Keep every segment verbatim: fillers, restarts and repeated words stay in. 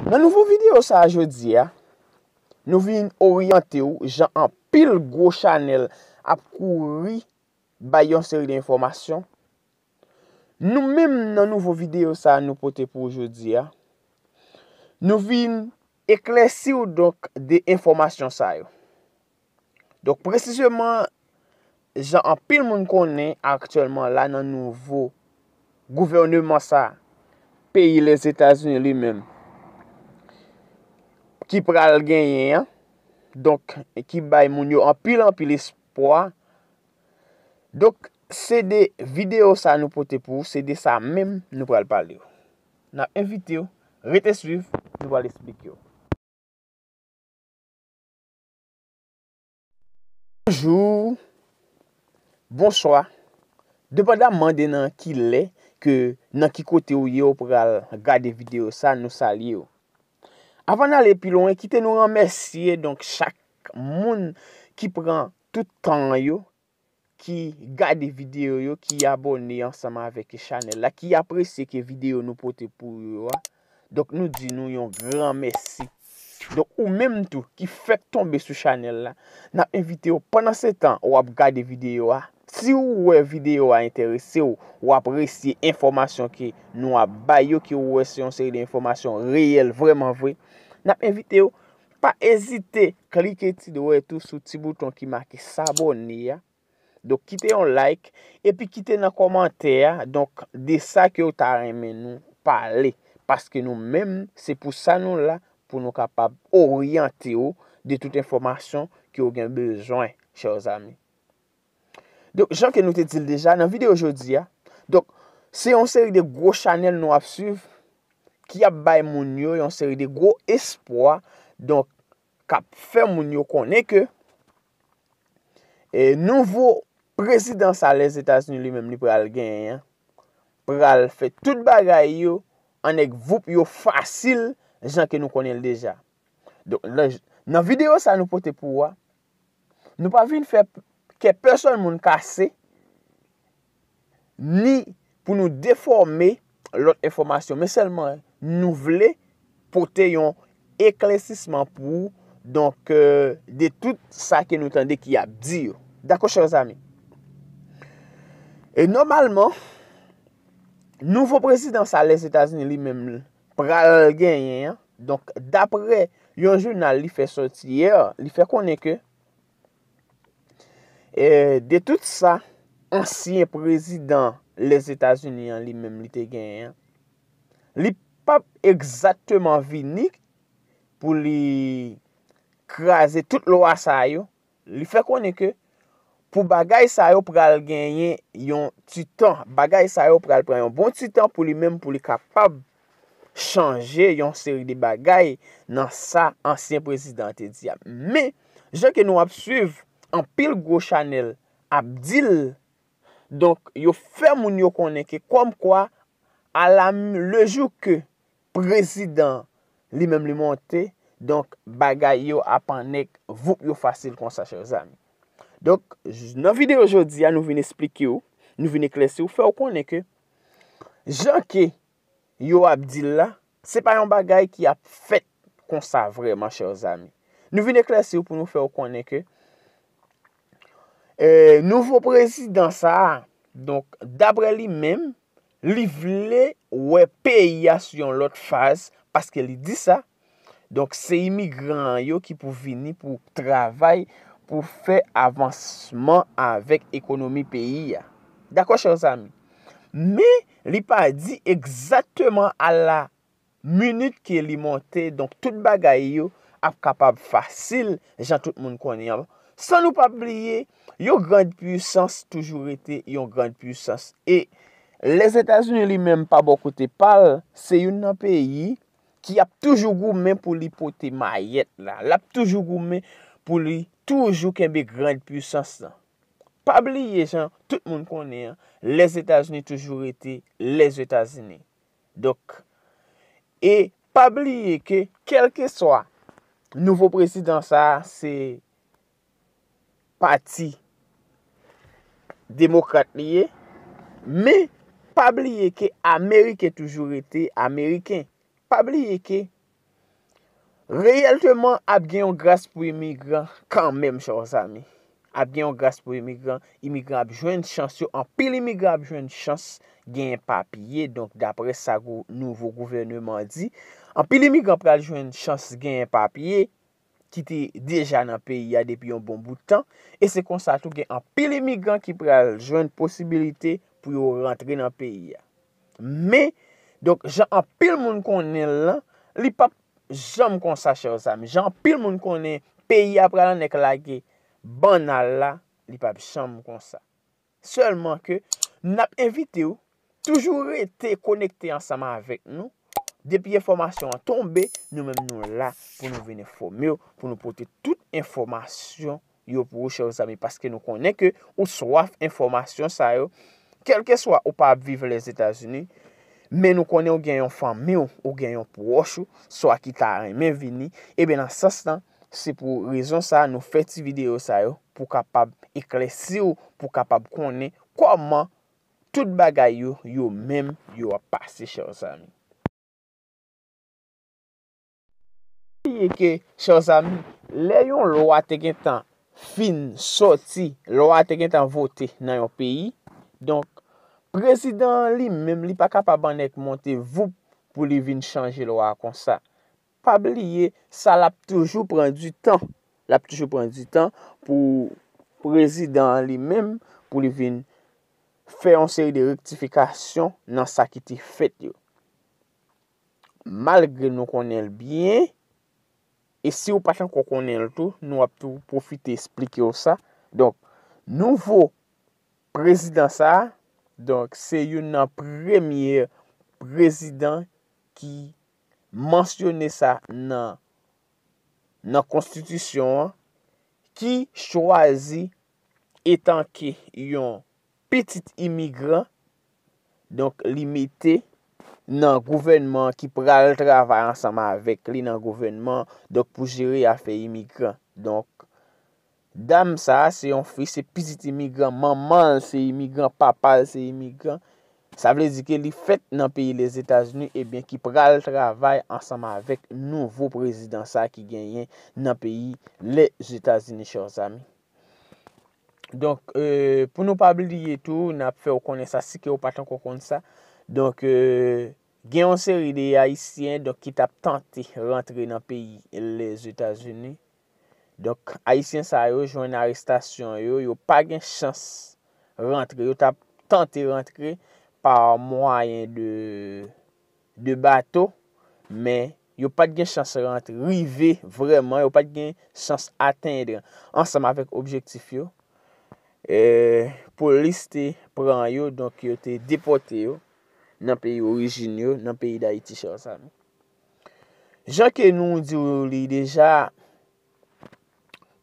Nan nouvo videyo sa a jodi a, nou vin oryante w jan anpil gwo chanèl ap kouri bay yon seri de enfòmasyon. Nou menm nan nouvo videyo sa a nou pote pou w jodi a, nou vin eklèsi w donk de enfòmasyon sa yo. Donk, presizeman, jan anpil moun konnen aktyèlman la nan nouvo gouvèneman sa, peyi Lèzetazini li menm, ki pral genyen an, donk, ki bay moun yo anpil, anpil espwa. Donk, se de videyo sa nou pote pou ou, se de sa menm nou pral pale w. N ap envite w, rete swiv, nou pral esplike w. Bonjou, bonswa. Depandamman de nan ki lè ke nan ki kote ou ye, ou pral gade videyo sa, nou salye w. Avan n ale pi lwen, kite nou remèsye, donk, chak moun ki pran tout tan yo, ki gade videyo yo, ki abòne ansanm avèk chanèl la, ki apresye ke videyo nou pote pou yo a. Donk, nou di nou yon gran mèsi. Donk, ou menm tou ki fèk tonbe sou chanèl la, n ap envite w pandan se tan w ap gade videyo a. Si w wè videyo a enterese w, w apresye enfòmasyon ke nou ap bay yo, ke w wè se yon seri de enfòmasyon reyèl, vrèman vre, n ap envite w pa ezite klike ti dwèt ou sou ti bouton ki make s'abonner a. Donk, kite yon like, epi kite nan kòmantè a, donk, de sa ke w ta renmen nou pale. Paske nou menm, se pou sa nou la, pou nou kapab oryante w de tout enfòmasyon ke w gen bezwen, chè zami. Donk, jan ke nou te di l deja, nan videyo jodi a, donk, se yon seri de gwo chanèl nou ap swiv, ki ap bay moun yo yon seri de gwo espwa, donk, k ap fè moun yo konnen ke, e, nouvo prezidan sa Lèzetazini li menm li pral genyen an, pral fè tout bagay yo an nèg voup yo fasil, jan ke nou konnen l deja. Donk, nan, nan videyo sa nou pote pou ou a, nou pa vin fè kè pèsòn moun kase, ni pou nou defòme lòt enfòmasyon, men sèlman nou vle pote yon eklèsisman pou ou, donk, euh, de tout sa ke nou tande ki ap di yo. Dakò, chè zami? E nòmalman, nouvo prezidan sa Lèzetazini li menm pral genyen an, donk, daprè yon jounal li fè sòti yè, li fè konnen ke E, de tout sa, ansyen prezidan Lèzetazini an li menm li te genyen an, li p ap egzakteman vini pou li kraze tout lwa sa yo. Li fè konnen ke pou bagay sa yo pral genyen yon ti tan, bagay sa yo pral pran yon bon ti tan pou li menm pou li kapab chanje yon seri de bagay nan sa ansyen prezidan an te di a. Men, jan ke nou ap swiv, anpil gwo chanèl ap di l. Donk, yo fè moun yo konnen ke kòmkwa, a la m-, le jou ke prezidan li menm li monte, donk, bagay yo ap annik voup yo fasil konsa, chè zami. Donk, j-, nan videyo jodi a, nou vin esplike w, nou vin eklèsi w, fè w konnen ke jan ke yo ap di l la, se pa yon bagay ki ap fèt konsa vrèman, chè zami. Nou vin eklèsi w pou nou fè w konnen ke, e, nouvo prezidan sa a, donk, daprè li menm, li vle wè peyi a sou yon lòt faz, paske li di sa, donk, se imigran yo ki pou vini pou travay, pou fè avansman avèk ekonomi peyi a. Dakò, chè zami? Men, li pa di egzakteman a la minit ke li monte, donk, tout bagay yo ap kapab fasil, jan tout moun konnen an. San nou pa bliye, yon grand puissance toujou rete yon grand puissance. E Lèzetazini li menm pa bò kote pa l, se youn nan peyi ki ap toujou goumen pou li pote mayèt la. L ap toujou goumen pou li toujou kenbe grand puissance lan. Pa bliye, jan tout moun konnen an, Lèzetazini toujou rete Lèzetazini. Donk, e pa bliye ke, kèlkeswa nouvo prezidan sa a, se pati demokrat li ye, men pa bliye ke Ameriken toujou rete Ameriken. Pa bliye ke Reyèlteman, ap gen yon gras pou imigran kanmenm, chè zanmi. Ap gen yon gras pou imigran. Imigran ap jwenn chans yo. Anpil imigran ap jwenn chans genyen papye. Donk, daprè sa gou-, nouvo gouvèneman an di, anpil imigran pral jwenn chans genyen papye ki te deja nan peyi a depi yon bon bout tan. E se konsa tou gen anpil imigran ki pral jwenn posibilite pou yo rantre nan peyi a. Men, donk, jan anpil moun konnen l lan, li p ap janm konsa, chè zanmi. Jan anpil moun konnen peyi a pral annèk lage bannal la, li p ap janm konsa. Sèlman ke n ap envite w toujou rete konekte ansanm avèk nou. Depi enfòmasyon an tonbe, nou menm nou la pou nou vin enfòme w, pou nou pote tout enfòmasyon yo pou ou, chè zanmi, paske nou konnen ke ou swaf enfòmasyon sa yo. Kèlkeswa ou pa ap viv Lèzetazini, men nou konnen ou gen yon fanmi w, ou gen yon pwòch ou, swa ki ta renmen vini, ebyen nan sans lan, se pou rezon sa a nou fè ti videyo sa yo, pou kapab eklèsi w, pou kapab konnen kòman tout bagay yo, yo menm, yo ap pase, chè zanmi. Bliye ke, chè zanmi, lè yon lwa te gentan fin sòti, lwa te gentan vote nan yon peyi, donk, prezidan an li menm, li pa kapab annèk monte voup pou li vin chanje lwa a konsa. Pa bliye, sa l ap toujou pran di tan. L ap toujou pran di tan pou prezidan an li menm, pou li vin fè yon seri de rektifikasyon nan sa ki te fèt yo. Malgre nou konnen l byen, e si w pa t ankò konnen l tou, nou ap tou pwofite esplike w sa. Donk, nouvo prezidan sa a, donk, se youn nan premye prezidan ki mansyone sa nan, nan konstitisyon an, ki chwazi etanke yon pitit imigran, donk, li mete nan gouvènman ki pral travay ansanm avèk li nan gouvènman, donk, pou jere afè imigran. Donk, dam sa a se yon fi, se pitit imigran, manman l se imigran, papa l se imigran. Sa vle di ke li fèt nan peyi Lèzetazini, ebyen, ki pral travay ansanm avèk nouvo prezidan sa a ki genyen nan peyi Lèzetazini, chè zanmi. Donk, e, pou nou pa bliye tou, n ap fè w konnen sa, si ke w pa t ankò konn sa. Donk, e, gen yon seri de Ayisyen, donk, ki t ap tante rantre nan peyi Lèzetazini. Donk, Ayisyen sa yo jwenn arestasyon yo, yo pa gen chans rantre. Yo t ap tante rantre pa mwayen de, de bato, men yo pa t gen chans rantre, rive vrèman, yo pa t gen chans atenn ansanm avèk objektif yo. E, polis te pran yo, donk yo te depòte yo nan peyi orijin yo, nan peyi Dayiti, chè zanmi. Jan ke nou di w li deja,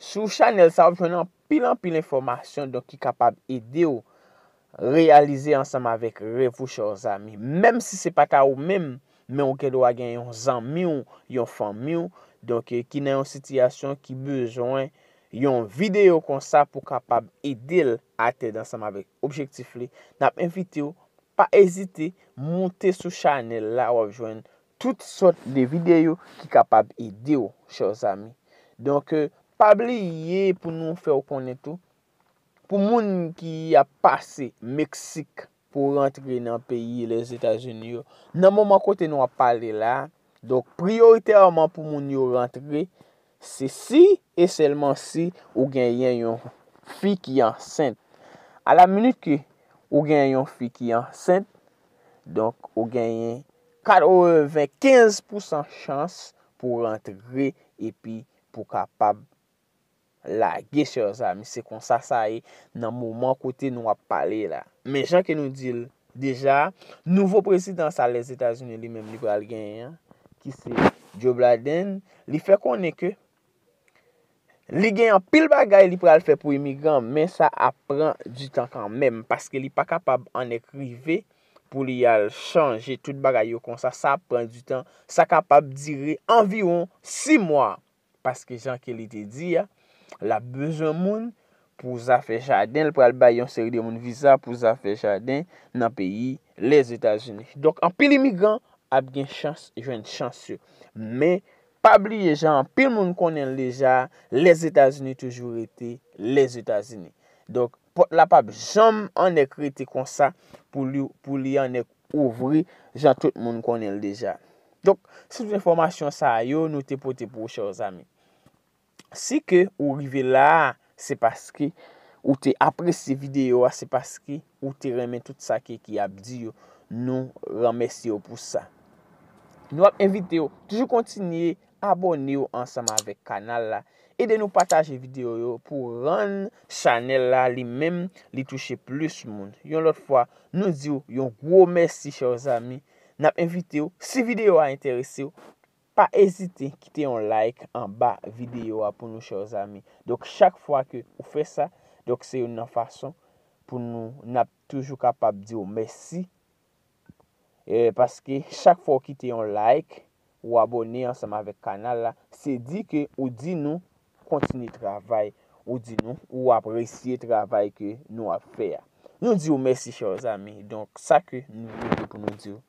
sou chanèl sa, w ap jwenn anpil, anpil enfòmasyon, donk, ki kapab ede w reyalize ansanm avèk rèv ou, chè zanmi. Menm si se pa ta ou menm, men ou gen dwa gen yon zanmi w, yon fanmi w, donk, e, ki nan yon sitiyasyon ki bezwen yon videyo konsa pou kapab ede l atenn ansanm avèk objektif li. N ap envite w pa ezite, moute sou chanèl la, w ap jwenn tout sòt de videyo ki kapab ede w, chè zanmi. Donk, e, pa bliye pou nou fè w konnen tou, pou moun ki ap pase Meksik pou rantre nan peyi Lèzetazini yo, nan moman kote nou ap pale la, donk, priyoritèman pou moun yo rantre, se si e sèlman si ou genyen yon fi ki ansent. A la minit ke ou genyen yon fi ki ansent, donk, ou genyen katrevenkenz pousan chans pou rantre epi pou kapab lage, chè zanmi. Se konsa sa ye nan moman kote nou ap pale la. Men jan ke nou di l deja, nouvo prezidan sa Lèzetazini li menm li pral genyen an, ki se Joe Biden, li fè konnen ke li gen anpil bagay li pral fè pou imigran, men sa ap pran di tan kanmenm, paske li pa kapab annèk rive pou li al chanje tout bagay yo konsa. Sa ap pran di tan. Sa kapab dire anviwon sis mwa, paske jan ke li te di a, l ap bezwen moun pou zafè jaden, l pral bay yon seri de moun viza pou zafè jaden nan peyi Lèzetazini. Donk, anpil imigran ap gen chans, jwenn chans yo. Men, Pa bliye, jan anpil moun konnen l deja, Lèzetazini toujou rete Lèzetazini. Donk, pòt la p ap janm annèk rete konsa pou li, pou li annèk ouvri jan tout moun konnen l deja. Donk, se tout enfòmasyon sa yo nou te pote pou ou, chè zanmi. Si ke ou rive la a, se paske ou te apresye videyo a, se paske ou te renmen tout sa ke ki ap di yo. Nou renmèsye w pou sa. Nou ap envite w toujou kontinye abòne w ansanm avèk kanal la. Ede nou pataje videyo yo pou rann chanèl la li menm li touche plis moun. Yon lòt fwa, nou di w yon gwo mèsi, chè zanmi. N ap envite w, si videyo a enterese w, pa ezite kite yon like anba videyo a pou nou, chè zanmi. Donk, chak fwa ke ou fè sa, donk, se youn nan fason pou nou, n ap toujou kapab di w mèsi. E, paske chak fwa w kite yon like, ou abòne ansanm avèk kanal la, se di ke ou di nou kontinye travay, ou di nou ou apresye travay ke nou ap fè a. Nou di w mèsi, chè zanmi. Donk, sa ke nou gen pou nou di w.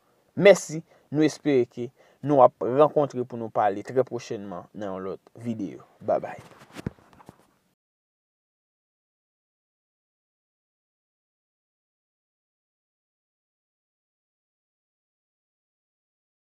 Mèsi, nou espere ke nou ap rankontre pou nou pale trè pwochènman nan yon lòt videyo. Babay.